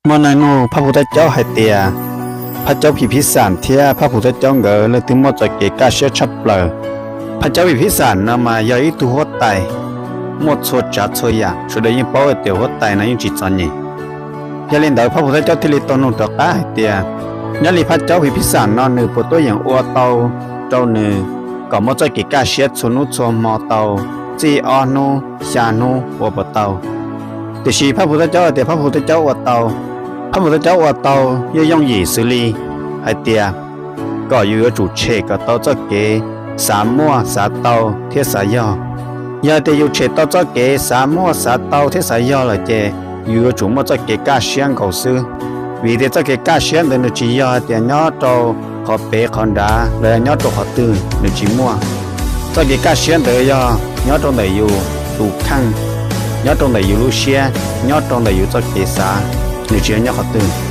Muaj neej nug Phaj Phu Thaj Caub hais tias, Phaj Caub Phim Phib Xam thiab Phaj Phu Thaj Caub nkawd leej twg muaj txoj kev kaj siab tshaj plaws. Phaj Caub Phim Phib Xam no mas yog ib tug huab tais muaj txhua tsav txhua yam, sawv daws yeej paub tias huab tais no yeej tsis txom nyem. Yog li ntawd Phaj Phu Thaj Caub thiaj li tau nug rov qab hais tias, nyob li Phaj Caub Phim Phib Xam no nws puas tuaj yeem ua tau rau nws kom muaj txoj kev kaj siab txhua hnub txhua hmo tau txij ob hnub xya hnub ua puas tau? Tiam sis Phaj Phu Thaj Caub hais tias Phaj Phu Thaj Caub ua tau. Phaj Phu Thaj Caub ua tau yeej yooj yim xws li hais tias kom yus yuav tsum tshem kom tau txoj kev xav muaj xav tau thiab xav yog. Yog hais tias yus tshem tau txoj kev xav muaj xav tau thiab xav yog lawm ces yus yuav tsum muaj txoj kev kaj siab nkaus xwb. Vim tias txoj kev kaj siab ntawd nws tsis yog hais tias nyob rau qhov pem qhov nrad los yog nyob rau qhov twg, nws tsis muaj. Txoj kev kaj siab ntawd yog nyob rau ntawm yus tus kheej, nyob rau ntawm yus lub siab, nyob rau ntawm yus txoj kev xav, nws tsis yog nyob qhov twg.